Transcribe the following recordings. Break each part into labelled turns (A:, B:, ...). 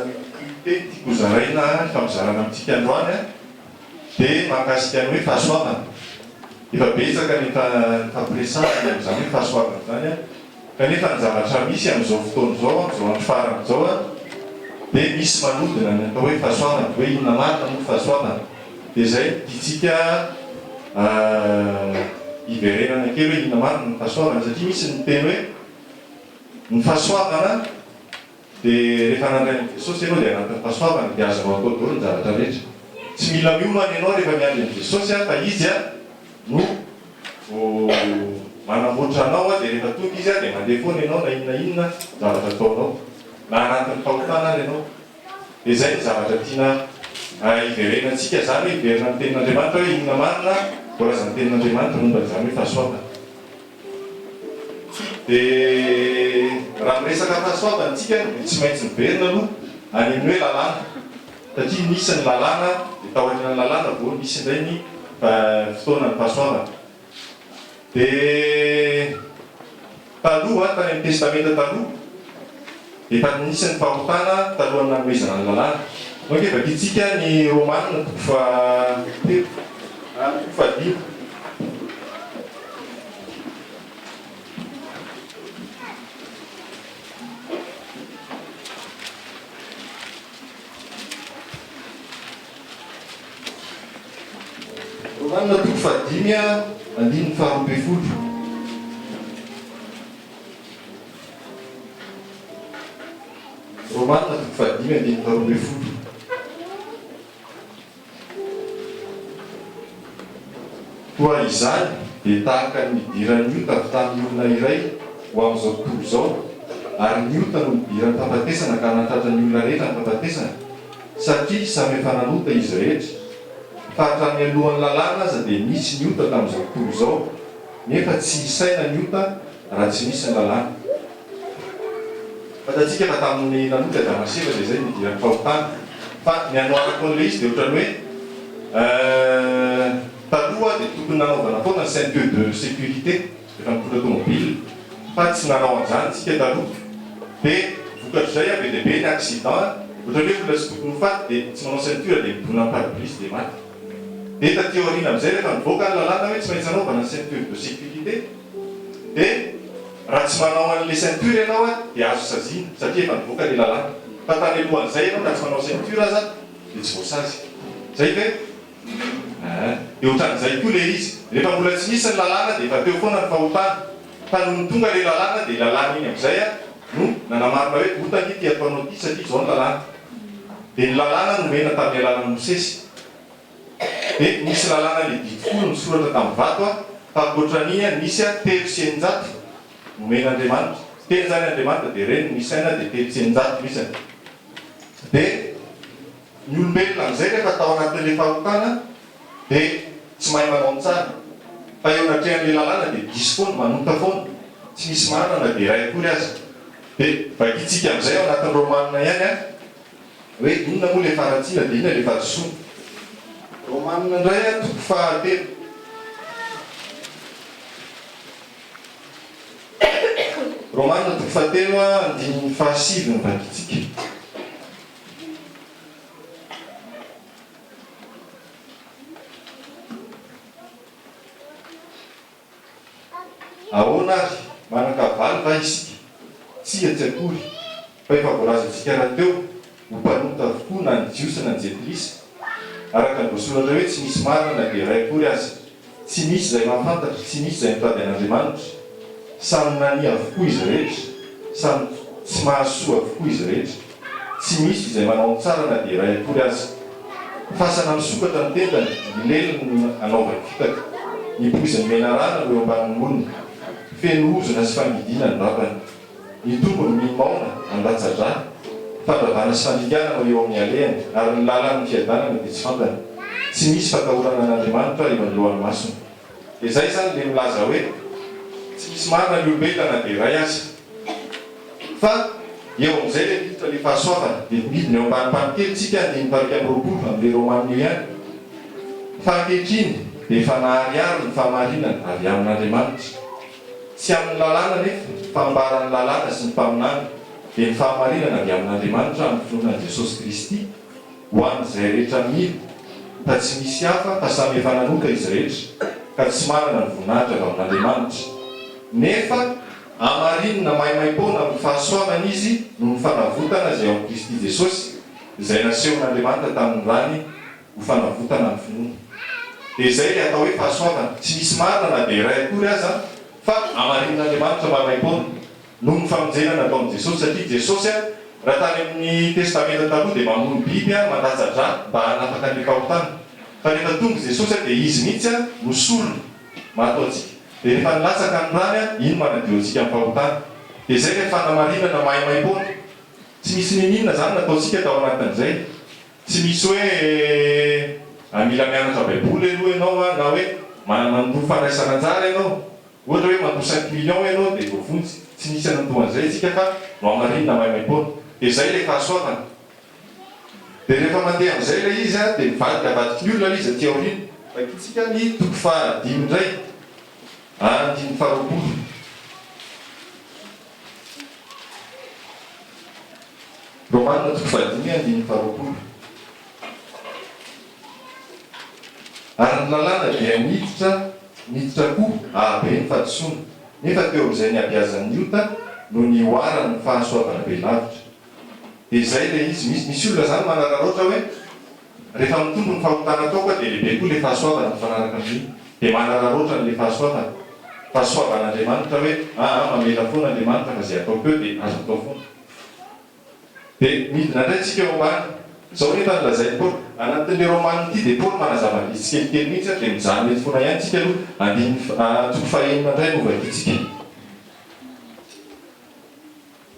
A: Ny teny tiako hozaraina hifampizarana amintsika androany dia mahakasika ny hoe fahasoavana. Efa betsaka ny efa nifampiresahana ny amin'izany hoe fahasoavana izany kanefa ny zavatra misy amin'izao fotoana izao, amin'izao andro farany izao dia misy manodina ny atao hoe fahasoavana, hoe inona marina moa ny fahasoavana? Dia izay no tiantsika hiverenana kely hoe inona marina ny fahasoavana satria misy ny miteny hoe ny fahasoavana Dia rehefa nandray an'i Jesosy ianao dia anatin'ny fahasoavana dia azonao atao daholo ny zavatra rehetra. Tsy mila miomana ianao rehefa miandry an'i Jesosy fa Izy no manamboatra anao dia rehefa tonga Izy dia mandeha foana ianao na inona inona zavatra ataonao. Na anatin'ny fahotana ary ianao. Dia izay no zavatra tiana hiverenantsika izany hoe hiverina amin'ny tenin'Andriamanitra hoe inona marina voalazan'ny tenin'Andriamanitra momba izany hoe fahasoavana. Dia raha miresaka fahasoavana isika dia tsy maintsy miverina aloha any amin'ny hoe lalàna satria nisy ny lalàna dia taorian'ny lalàna vao nisy indray ny fotoanan'ny fahasoavana. Dia taloha, tany amin'ny testamenta taloha, efa nisy ny fahotana talohan'ny nanomezana ny lalàna. Donc vakintsika ny Romana toko fahatelo, toko fahadimy. Romana toko fahadimy andininy faharoambinifolo. Romana toko fahadimy andininy faharoambinifolo. Koa izany dia tahaka ny nidiran'ny ota avy tamin'ny olona iray ho amin'izao tontolo izao, ary ny ota no nidiran'ny fahafatesana ka nahatratra ny olona rehetra ny fahafatesana, satria samy efa nanota izy rehetra. Fa hatramin'ny alohan'ny lalàna aza dia nisy ny ota tamin'izao tontolo izao, nefa tsy isaina ny ota raha tsy misy ny lalàna. Fantatsika fa tamin'ny nanota i Adama sy Eva dia izay no nidiran'ny fahotana. Fa ny anoharako an'ilay izy dia ohatran'ny hoe taloha dia tokony nanaovana foana ny ceinture de sécurité rehefa mitondra tomobile fa tsy nanao an'izany isika taloha. Dia vokatr'izay be dia be ny accident, ohatran'ny hoe olona tsy tokony ho faty dia tsy manao ceinture dia midona amin'ny pare-brise dia maty. Dia taty aoriana amin'izay rehefa nivoaka ny lalàna hoe tsy maintsy anaovana ny ceinture de sécurité dia raha tsy manao an'ilay ceinture ianao dia azo saziana satria efa nivoaka ilay lalàna. Fa tany alohan'izay ianao na tsy manao ceinture aza dia tsy voasazy. Zay ve? Aa. Dia ohatran'izay koa ilay izy. Rehefa mbola tsy nisy ny lalàna dia efa teo foana ny fahotana. Fa nony tonga ilay lalàna dia lalàna iny amin'izay no nanamarina hoe ota ange ity ataonao ity satria izao ny lalàna. Dia ny lalàna nomena tamin'ny alalan'i Mosesy. Dia nisy lalàna le didy folo nisoratra tamin'ny vato a, fa ankoatran'iny a nisy a 603 nomen'Andriamanitra. Teny izany Andriamanitra dia ireny no isaina dia 603 no isany. Dia ny olombelona amin'izay rehefa tao anatin'ilay fahotana dia tsy mahay manao ny tsara. Fa eo anatrehan'ilay lalàna dia diso foana, manota foana, tsy misy marina na dia iray akory aza. Dia vakintsika amin'izay ao anatin'ny Romana ihany a. Hoe inona moa ilay faharatsiana dia inona ilay fahadisoana? Romanina indray a, toko fahatelo. Romanina toko fahatelo a, andininy fahasivy no vakintsika. Ahoana ary? Manan-kavaly va isika? Tsia, tsy akory, fa efa voalazantsika rahateo ho mpanota avokoa na ny Jiosy na ny Jentilisa, araka ny voasoratra hoe, Tsy misy marina na dia iray akory aza, tsy misy izay mahafantatra, tsy misy izay mitady an'Andriamanitra. Samy nania avokoa izy rehetra, samy tsy mahasoa avokoa izy rehetra. Tsy misy izay manao ny tsara na dia iray akory aza. Fasana misokatra ny tendany, ny leliny no anaovany fitaka. Ny poizin'ny menarana no eo ambanin'ny molony. Feno ozona sy fangidiana ny vavany. Ny tongony mimaona, mandatsa-drà. Fandravana sy fandringana no eo amin'ny alehany, ary ny lalan'ny fiadanana dia tsy fantany. Tsy misy fatahorana an'Andriamanitra eo anoloan'ny masony. Dia izay izany ilay milaza hoe, tsy misy marina ny olombelona na dia iray aza. Fa eo amin'izay ilay miditra ilay fahasoavana. Dia midina eo ambanimbany kely tsika, andininy faha-21 amin'ilay Romana io ihany. Fa ankehitriny dia efa naharihary ny fahamarinana avy amin'Andriamanitra. Tsy amin'ny lalàna anefa, fa ambaran'ny lalàna sy ny mpaminany. dia ny fahamarinana avy amin'Andriamanitra amin'ny finoana an'i Jesosy Kristy ho an'izay rehetra mino, fa tsy misy hafa fa samy efa nanota izy rehetra ka tsy manana ny voninahitra avy amin'Andriamanitra. Nefa hamarinina maimaimpoana amin'ny fahasoavana izy noho ny fanavotana izay ao amin'i Kristy Jesosy, izay nasehon'Andriamanitra tamin'ny rany ho fanavotana ny finoana. Dia izay ilay atao hoe fahasoavana, tsy misy marina na dia iray akory aza fa hamarinin'Andriamanitra maimaimpoana. Noho ny famonjena nataon'i Jesosy, satria Jesosy raha tany amin'ny Testamenta Taloha dia mamono biby mandatsa-drà mba hanafaka ny fahotana. Fa rehefa tonga i Jesosy dia Izy mihitsy no sorona maty ho antsika. Dia rehefa nilatsaka ny rany, iny manadio antsika amin'ny fahotana. Dia izay ilay fanamarinana maimaimpoana. Tsy misy n'inon'inona izany nataontsika tao anatin'izay. Tsy misy hoe mila mianatra Baiboly aloha ianao na hoe mandoa fandraisana anjara ianao. Ohatra hoe mandoa cinq millions ianao dia voavonjy, tsy misy anandoha an'izay isika fa nohamarinina maimaimpoana. Dia izay ilay fahasoavana. Dia rehefa mandeha amin'izay ilay izy an, dia mivadika avadiky ny olona ilay izy aty aoriana. Vakintsika ny toko fahadimy indray, andininy faharoapolo. Romana toko fahadimy andininy faharoapolo. Ary ny lalàna dia niditra niditra koa hahabe ny fahadisoana, nefa teo amin'izay nihabiazan'ny ota no nihoaran'ny fahasoavana be lavitra. Dia izay ilay izy, misy misy olona izany manararaotra hoe rehefa mitombo ny fahotana ataoko aho dia lehibe koa ilay fahasoavana mifanaraka amin'iny, dia manararaotra an'ilay fahasoavana, fahasoavan'Andriamanitra hoe aa mamela foana Andriamanitra fa izay ataoko eo dia azo atao foana. Dia midina indray tsika eo ambany. Izao anefa no lazain'i Paoly. Anatin'ilay Romana ity dia Paoly manazava an'izy tsikelikely mihitsy dia mijanona eto foana ihany tsika aloha. Andininy toko fahenina indray no vakintsika.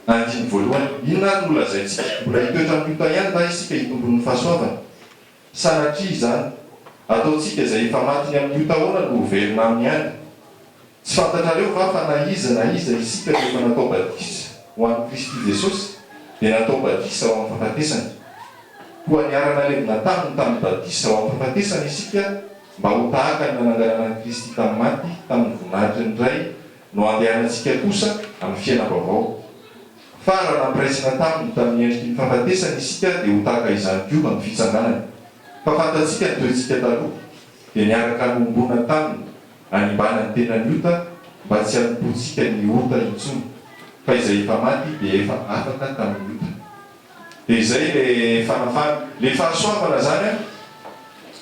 A: Andininy voalohany. Inona ary no lazaintsika? Mbola hitoetra amin'ny ota ihany va isika hitombon'ny fahasoavana? Sanatria izany! Ataontsika izay efa maty ny amin'ny ota ahoana no ho velona aminy ihany? Tsy fantatrareo va fa na iza na iza isika rehefa natao batisa ho an'i Kristy Jesosy dia natao batisa ho amin'ny fahafatesany? Koa niara-nalevina taminy tamin'ny batisa ho amin'ny fahafatesana isika mba ho tahaka ny nananganana an'i Kristy tamin'ny maty tamin'ny voninahitry ny Ray no handehanantsika kosa amin'ny fiainam-baovao. Fa raha nampiraisina taminy tamin'ny endriky ny fahafatesany isika dia ho tahaka izany koa amin'ny fitsanganany. Fa fantatsika ny toetsika taloha, dia niaraka nohomboana taminy hanimbana ny tenan'ny ota mba tsy hanompoantsika ny ota intsony, fa izay efa maty dia efa afaka tamin'ny ota. Dia izay le fanafana. Le fahasoavana zany an,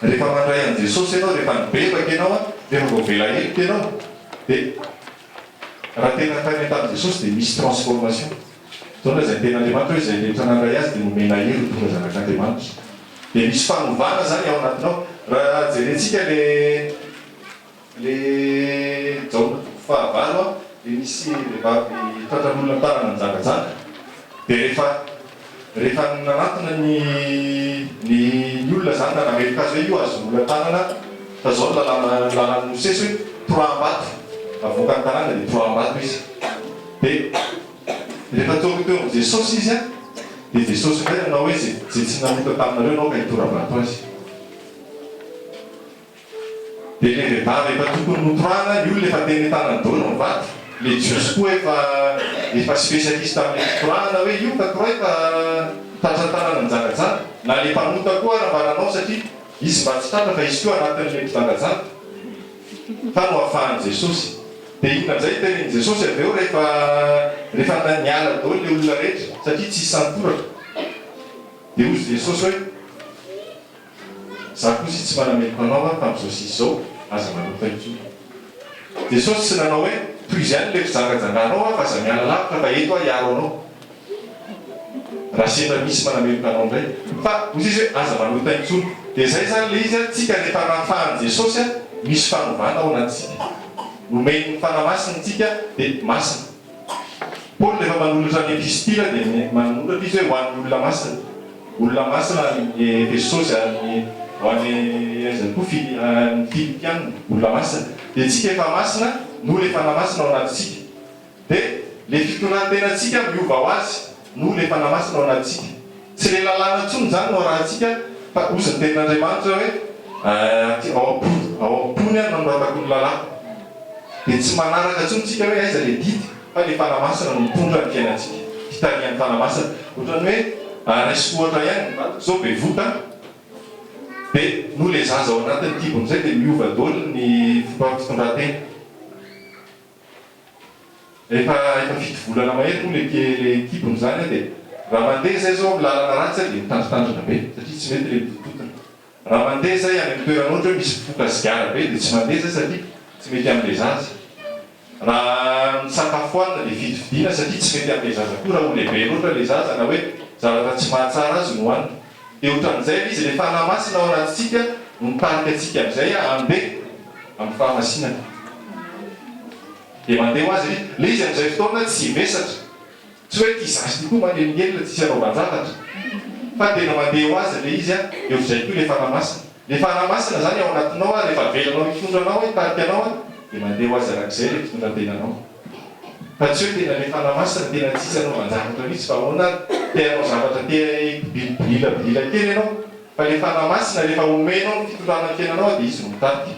A: rehefa mandray an'i Jesosy ianao, rehefa nibebaka ianao an, rehefa voavela heloka ianao, dia raha tena nifanena tamin'i Jesosy dia misy transformation. Izao no lazain'ny tenin'Andriamanitra hoe izay rehetra nandray Azy dia nomena hery ho tonga zanak'Andriamanitra. Dia misy fanovana izany ao anatinao. Raha jerentsika le le Jaona toko fahavalo an, dia nisy vehivavy tratran'olona an-tanana nijangajanga. Dia rehefa rehefa nanatona ny ny ny olona izany nanameloka azy hoe io azon'olona an-tanana fa izao ny lalàna ny lalàn'i Mosesy hoe toraham-bato, avoaka ny tanàna dia toraham-bato izy. Dia rehefa tonga teo amin'i Jesosy izy an, dia Jesosy indray nanao hoe izay izay tsy nanota taminareo no aoka hitora-bato azy. Dia ilay vehivavy efa tokony notorahana, ny olona efa teny an-tanany daholo ny vato, ilay Jiosy koa efa efa spécialiste amin'ilay fitorahana hoe io fa torahy fa tratra an-tanana nijangajanga, na ilay mpanota koa ara mba nanao satria izy mba tsy tratra fa izy koa anatin'ilay mpijangajanga. Fa nohafahan'i Jesosy. Dia inona indray no tenenin'i Jesosy avy eo rehefa rehefa niala daholo ilay olona rehetra satria tsisy sahy nitoraka? Dia hozy Jesosy hoe, Izaho kosa tsy manameloka anao aho fa amin'izao sisa izao aza manota intsony. Jesosy tsy nanao hoe, Tohizo ihany ilay fijangajanganao aho fa aza miala lavitra fa eto aho hiaro anao. Raha sendra misy manameloka anao indray. Fa hozy izy hoe aza manota intsony. Dia izay izany ilay izy, tsika rehefa nafahan'i Jesosy, misy fanovana ao anatintsika. Nomeny ny Fanahy Masina tsika dia masina. Paoly rehefa manolotra ny epistila dia manoratra izy hoe ho an'ny olona masina. Olona masina any Efesosy, any ho any aiza koa, any Filipiana, olona masina. Dia tsika efa masina noho ilay Fanahy Masina ao anatintsika. Dia le fitondran-tenantsika miova ho azy noho le Fanahy Masina ao anatintsika. Tsy le lalàna intsony izany no arahantsika fa hozy ny tenin'Andriamanitra hoe ao am-po ao am-pony aho no nanoratako ny lalàko. Dia tsy manaraka intsony tsika hoe aiza le didy fa le Fanahy Masina no mitondra ny fiainantsika. fitarihan'ny Fanahy Masina. Ohatran'ny hoe raisiko ohatra ihany, ny vadiko izao bevoka dia noho ilay zaza ao anatin'ny kibony izay dia miova daholo ny fomba fitondran-tena. Efa efa 7 volana mahery moa le le kibony izany dia raha mandeha izay izao amin'ny lalana ratsy dia mitandritandrina be satria tsy mety ilay mitontotona. Raha mandeha izay any amin'ny toerana ohatra hoe misy mpifoka sigara be dia tsy mandeha izay satria tsy mety amin'ilay zaza. Raha ny sakafo hohanina dia fidifidiana satria tsy mety amin'ilay zaza koa raha ho lehibe loatra ilay zaza na hoe zavatra tsy mahatsara azy no hohanina. Dia ohatran'izay ilay izy, ilay Fanahy Masina ao anatintsika no mitarika antsika amin'izay handeha amin'ny fahamasinana. Dia mandeha ho azy ilay izy. Ilay izy amin'izay fotoana tsy vesatra. Tsy hoe ity zaza ity koa manelingelina tsisy anaovan-javatra fa tena mandeha ho azy ilay izy an, dia ohatr'izay koa ilay Fanahy Masina. Ilay Fanahy Masina izany ao anatinao an, rehefa avelanao hitondra anao an, hitarika anao an, dia mandeha ho azy arak'izay ilay fitondran-tenanao. Fa tsy hoe tena ilay Fanahy Masina tena tsisy anaovan-javatra mihitsy fa ahoana ary, te hanao zavatra te hibilibilila kely ianao, fa ilay Fanahy Masina rehefa omenao ny fitondrana ny fiainanao an, dia izy no mitarika.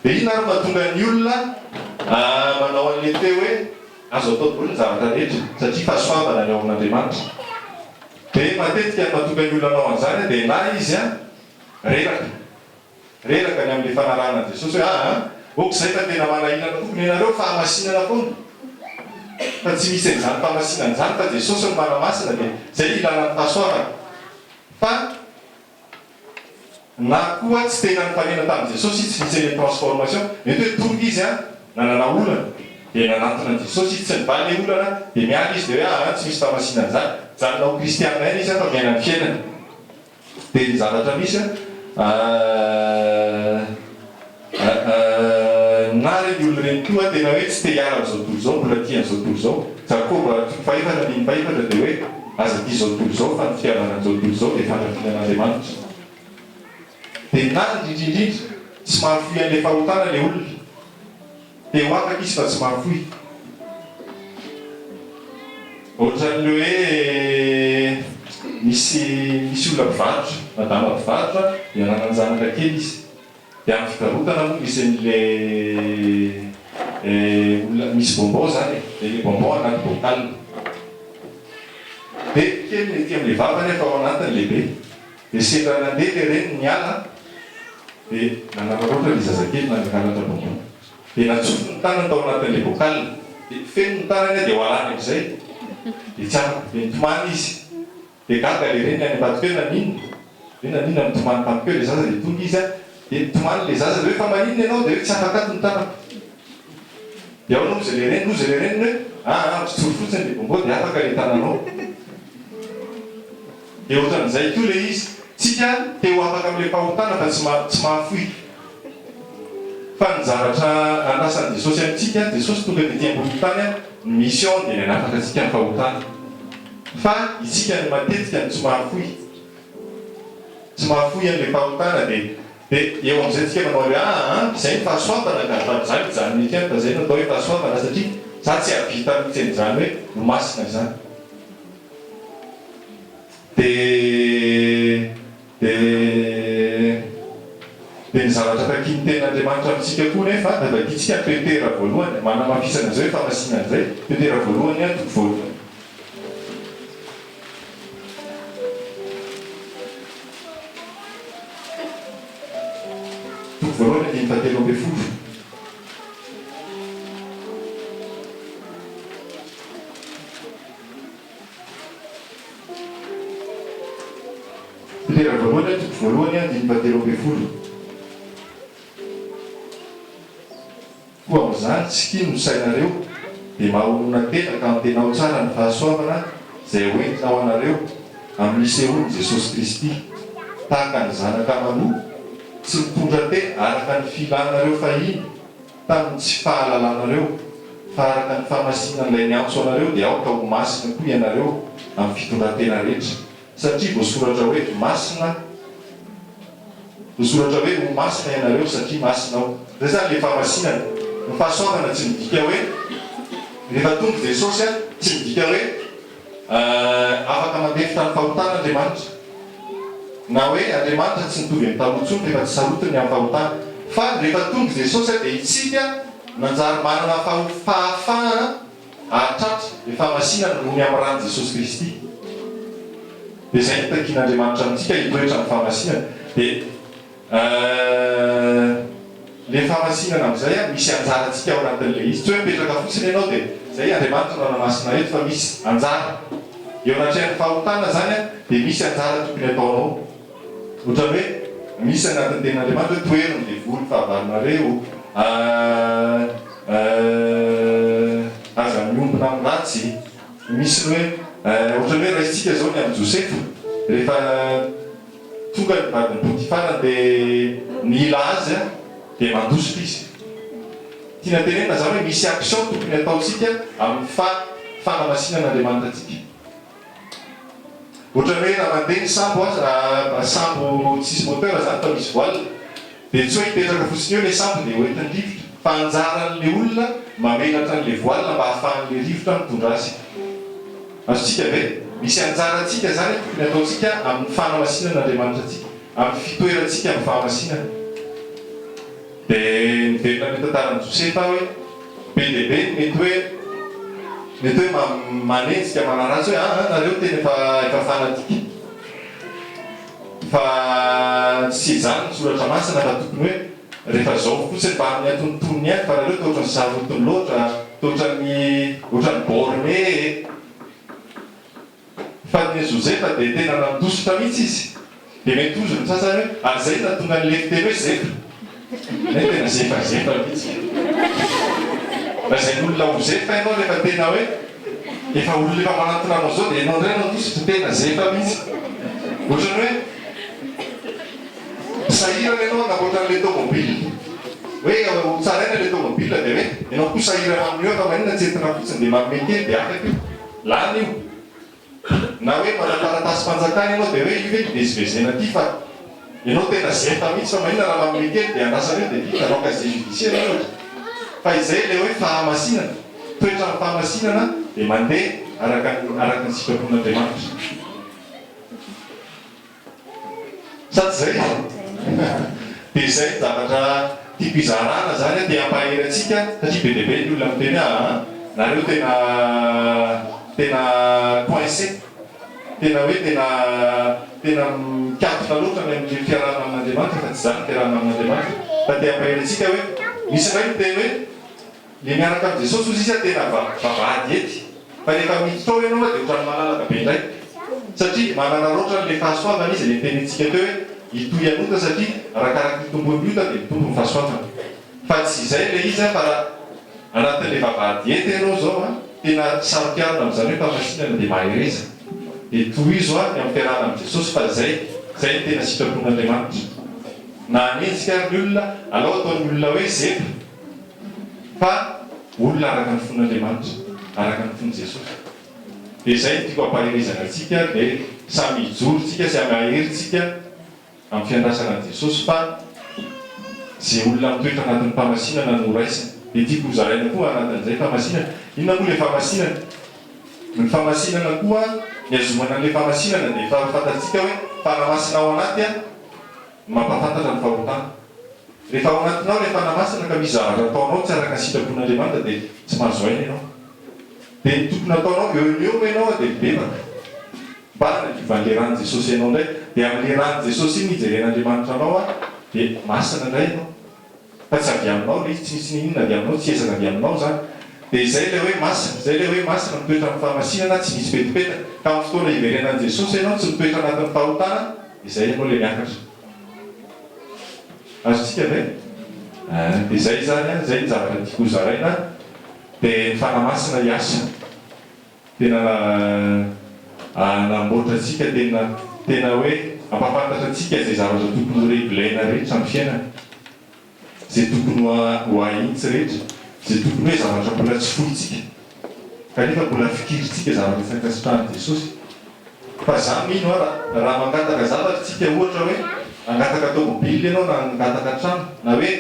A: Dia inona ary no mahatonga ny olona manao an'ilay teo hoe azo atao daholo ny zavatra rehetra satria fahasoavana ny ao amin'Andriamanitra? Dia matetika ny mahatonga ny olona hanao an'izany dia na izy reraka, reraka ny amin'ilay fanarahana an'i Jesosy hoe aa ok izay fa tena manahirana tompony ianareo fahamasinana foana fa tsy misy an'izany fahamasinana izany fa Jesosy no manamasina dia izay ilana ny fahasoavana fa Na koa tsy tena nifanena tamin'i Jesosy izy, tsy nisy an'ilay transformation. Mety hoe tonga izy an, nanana olana, dia nanantona an'i Jesosy izy, tsy nivaly ilay olana, dia miala izy, dia hoe aa tsy misy fahamasinana izany. Mijanona ho kristiana ihany izy an, fa miaina ny fiainany. Dia ny zavatra misy an, Na ireny olona ireny koa tena hoe tsy te hiala amin'izao tontolo izao, mbola tia an'izao tontolo izao. Jakoba toko fahefatra andininy fahefatra dia hoe, Aza tia izao tontolo izao fa ny fitiavana an'izao tontolo izao dia fandrafiana an'Andriamanitra. Dia na indrindra indrindra, tsy mahafoy an'ilay fahotana ilay olona. Te ho afaka izy fa tsy mahafoy. Ohatran'ilay hoe misy misy olona mpivarotra, madama mpivarotra, dia nanan-janaka kely izy. Dia amin'ny fivarotana moa misy an'ilay olona misy bonbon izany e, dia ilay bonbon anaty bocal. Dia kely ny ety amin'ilay vavany fa ao anatiny lehibe. Dia sendra nandeha ilay reniny niala dia nanararaotra ilay zazakely nangalatra bonbon. Dia natsofony ny tanany tao anatin'ilay bocal. Dia feno ny tanany dia ho alany amin'izay. Dia tsy afaka. Dia nitomany izy. Dia gaga le reniny any ambadika eo naninona? Hoe naninona nitomany tampoka eo le zaza dia tonga izy an, dia nitomany le zaza dia hoe fa maninona ianao dia hoe tsy afaka ato ny tanako. Dia ahoana hozy le reniny? Hozy le reniny hoe aa ampitsory fotsiny le bonbon dia afaka le tananao. Dia ohatran'izay koa le izy, tsika te ho afaka amin'ilay fahotana fa tsy tsy mahafoy. Fa ny zavatra andrasan'i Jesosy amintsika, Jesosy tonga tety ambonin'ny tany an, ny mission dia ny hanafaka antsika amin'ny fahotana. Fa isika no matetika no tsy mahafoy. Tsy mahafoy an'ilay fahotana dia dia eo amin'izay tsika manao hoe aa izay ny fahasoavana ka, fa za mijanona eto ihany fa izay no atao hoe fahasoavana satria za tsy hahavita mihitsy an'izany hoe ho masina izany. Dia dia dia ny zavatra takian'ny Tenin'Andriamanitra amintsika koa nefa, vakintsika ny Petera voalohany, manamafisana an'izay hoe fahamasinana izay, Petera voalohany toko voalohany. Toko voalohany andininy fahatelo ambin'ny folo. Petera voalohany toko voalohany andininy fahatelo ambin'ny folo. Koa amin'izany, tsikino ny sainareo, dia mahonona tena ka antenao tsara ny fahasoavana izay ho entina ho anareo amin'ny hisehoan'i Jesosy Kristy. Tahaka ny zanaka manoa, tsy mitondra tena araka ny filanareo fahiny tamin'ny tsy fahalalanareo, fa araka ny fahamasinan'Ilay niantso anareo dia aoka ho masina koa ianareo amin'ny fitondran-tena rehetra. Satria voasoratra hoe, Masina, voasoratra hoe, Ho masina ianareo, satria masina Aho. Izay izany ilay fahamasinana. Ny fahasoavana tsy midika hoe, rehefa tonga i Jesosy, tsy midika hoe afaka mandefitra ny fahotana Andriamanitra. Na hoe Andriamanitra tsy mitovy amin'ny taloha intsony rehefa tsy sarotiny ny amin'ny fahotana. Fa rehefa tonga i Jesosy dia isika nanjary manana fahafahana. hahatratra le fahamasinana noho ny amin'ny ran'i Jesosy Kristy. Dia izay no takian'Andriamanitra amintsika, hitoetra amin'ny fahamasinana. Dia le fahamasinana amin'izay an, misy anjarantsika ao anatin'ilay izy. Tsy hoe mipetraka fotsiny ianao dia izay Andriamanitra no hanamasina eto fa misy anjara. Eo anatrehan'ny fahotana izany an, dia misy anjara tokony ataonao. Ohatran'ny hoe misy anatin'ny tenin'Andriamanitra hoe tohero ny devoly fahavalonareo, aza miombona amin'ny ratsy. Misy ny hoe ohatran'ny hoe raisintsika izao ny amin'i Josefa, rehefa tonga ny vadin'i Potifara dia nila azy dia mandositra izy. Tiana tenenina izany hoe misy action tokony hataontsika amin'ny fanamasinan'Andriamanitra antsika. Ohatran'ny hoe raha mandeha ny sambo aza, sambo tsisy moteur zany fa misy voile, dia tsy hoe hipetraka fotsiny eo ilay sambo dia hoentin'ny rivotra, fa anjaran'ilay olona mamelatra an'ilay voile mba hahafahan'ilay rivotra mitondra azy. Azontsika ve? Misy anjarantsika zany tokony hataontsika amin'ny fanamasinan'Andriamanitra antsika, amin'ny fitoerantsika amin'ny fahamasinana. Dia niverina amin'io tantaran'i Josefa aho hoe, be dia be ny mety hoe mety hoe manenjika, manaratsy hoe aa nareo tena efa efa fanatique. Fa tsy izany ny soratra masina fa tokony hoe rehefa izao fotsiny mba amin'ny antonontonony ihany fa nareo toa ohatran'ny sarotiny loatra, toa ohatran'ny ohatran'ny borné e. Fa ny Josefa dia tena nandositra mihitsy izy. Dia mety hozy ny sasany hoe, ary izay no nahatonga an'ilay fiteny hoe zefa. Ilay tena zefazefa mihitsy. Lazain'olona ho zefa ianao rehefa tena hoe efa olona efa manantona anao izao dia ianao indray mandositra, tena zefa mihitsy. Ohatran'ny hoe sahirana ianao hanamboatra an'ilay tomobile. Hoe ho tsaraina ilay tomobile dia hoe ianao koa sahirana amin'io fa maninona tsy entina fotsiny dia manome kely dia afaka io. Lany io. Na hoe manao taratasim-panjakana ianao dia hoe io ve hivezivezena aty fa ianao tena zefa mihitsy fa maninona raha manome kely dia andrasana eo dia vita, hanao casier judiciaire ohatra. Fa izay ilay hoe fahamasinana, toetran'ny fahamasinana dia mandeha araka ny araka ny sitrapon'Andriamanitra. Sa tsy zay? Dia izay ny zavatra tiako hizarana zany an, te hampahery antsika satria be dia be ny olona miteny hoe aa nareo tena tena coincé, tena hoe tena tena mikatona loatra ny amin'ny fiarahana amin'Andriamanitra fa tsy izany ny fiarahana amin'Andriamanitra fa te hampahery antsika hoe misy indray miteny hoe Le miaraka amin'i Jesosy ozy izy a tena vavahady ety fa rehefa miditra ao ianao a dia ohatran'ny malalaka be indray satria manararaotra an'le fahasoavana izy le nitenenintsika teo hoe hitohy hanota satria arakaraky ny hitomboan'ny ota dia mitombo ny fahasoavana fa tsy izay le izy a fa raha anatin'le vavahady ety ianao zao a tena saro-piarina amin'izany hoe fahamasinana dia mahereza dia tohizo a ny amin'ny fiarahana amin'i Jesosy fa zay zay no tena sitrapon'Andriamanitra na hanenjika ary ny olona alao ataon'ny olona hoe zefa Fa olona araka ny fon'Andriamanitra, araka ny fon'i Jesosy. Dia izay no tiako hampaherezana antsika, dia samy hijoro tsika, samy hahery tsika amin'ny fiandrasana an'i Jesosy fa izay olona mitoetra anatin'ny fahamasinana no horaisina. Dia tiako hozaraina koa anatin'izay fahamasinana. Inona moa ilay fahamasinana? Ny fahamasinana koa, ny hazomana an'ilay fahamasinana dia efa fantatsika hoe fanamasina ao anaty no mampahafantatra ny fahotana. Rehefa ao anatinao ilay Fanahy Masina ka misy zavatra ataonao tsy araka ny sitrapon'Andriamanitra dia tsy mahazo aina ianao. Dia ny tokony ataonao eo no eo ianao dia mibebaka. Mba hanadiovan'ilay ran'i Jesosy anao indray. Dia amin'ilay ran'i Jesosy iny hijeren'Andriamanitra anao dia masina indray ianao. Fa tsy avy aminao ilay izy, tsy misy n'inon'inona avy aminao, tsy ezaka avy aminao izany. Dia izay ilay hoe masina, izay ilay hoe masina, mitoetra amin'ny fahamasinana, tsy misy petipetaka. Ka amin'ny fotoana hiverenan'i Jesosy ianao, tsy mitoetra anatin'ny fahotana, izay ianao ilay miakatra. Azontsika ve? Dia izay izany an, izay ny zavatra tiako ho zaraina, dia ny Fanahy Masina hiasa, tena hanamboatra antsika, tena tena hoe hampahafantatra antsika izay zavatra tokony ho regler-na rehetra amin'ny fiainana, izay tokony ho ho ahintsy rehetra, izay tokony hoe zavatra mbola tsy fointsika, kanefa mbola fikirintsika zavatra tsy ankasitrahan'i Jesosy. Fa za mino a raha mangataka zavatra tsika ohatra hoe hangataka tomobile ianao na hangataka trano na hoe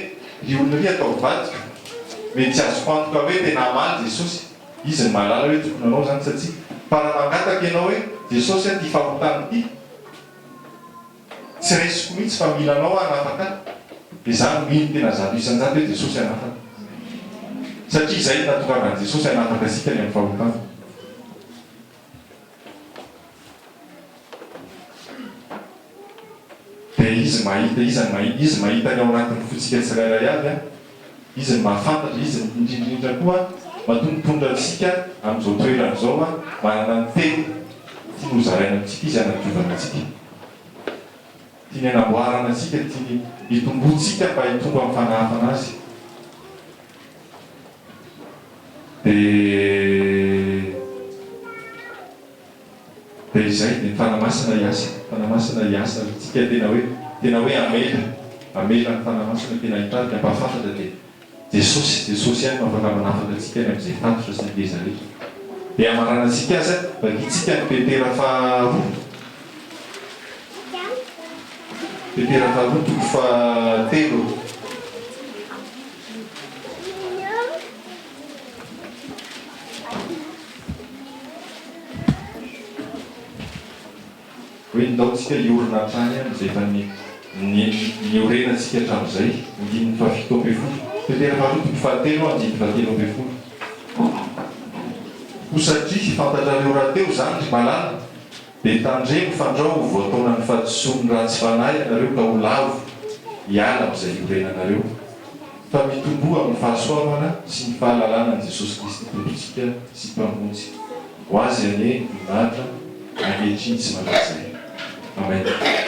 A: ry olona ry ataovy vadiko mety tsy azoko antoka hoe tena hamaly Jesosy izy no mahalala hoe tokony hanao zany sa tsia fa raha mangataka ianao hoe Jesosy a ty fahotana ty Tsy raisiko mihitsy fa mila anao aho hanafaka ahy, dia za mino tena 100% hoe Jesosy hanafaka. Satria izay no nahatongavan'i Jesosy hanafaka antsika ny amin'ny fahotana. Dia Izy mahita, Iza no mahita? Izy mahita ny ao anatin'ny fontsika tsirairay avy an! Izy no mahafantatra, Izy no indrindra indrindra koa matoa mitondra antsika amin'izao toerana izao an, manana ny teny tiany hozaraina amintsika Izy hanadiovana antsika. Tiany hanamboarana antsika, tiany hitomboantsika mba hitombo amin'ny fanahafana Azy. Dia dia izay, dia ny Fanahy Masina hiasa, Fanahy Masina hiasa amintsika tena hoe, tena hoe hamela, hamela ny Fanahy Masina tena hitarika, hampahafantatra dia Jesosy, Jesosy ihany no afaka manafaka antsika any amin'izay fatotra sy ny ngeza rehetra. Dia hamaranantsika azy, vakintsika ny Petera faharoa, Petera faharoa toko fahatelo. Hoe ndao tsika hiorina hatrany amin'izay efa niorenantsika hatramin'izay, andininy faha-17. Petera faharoa toko fahatelo andininy fahatelo ambin'ny folo. Koa satria fantatrareo rahateo izany, ry malala, Dia tandremo fandrao ho voataonan'ny fahadisoan'ny ratsy fanahy ianareo ka ho lavo hiala amin'izay iorenanareo, fa mitomboa amin'ny fahasoavana sy ny fahalalana an'i Jesosy Kristy Tompontsika sy Mpamonjy. Ho Azy anie ny voninahitra, ankehitriny sy mandrakizay. Amen.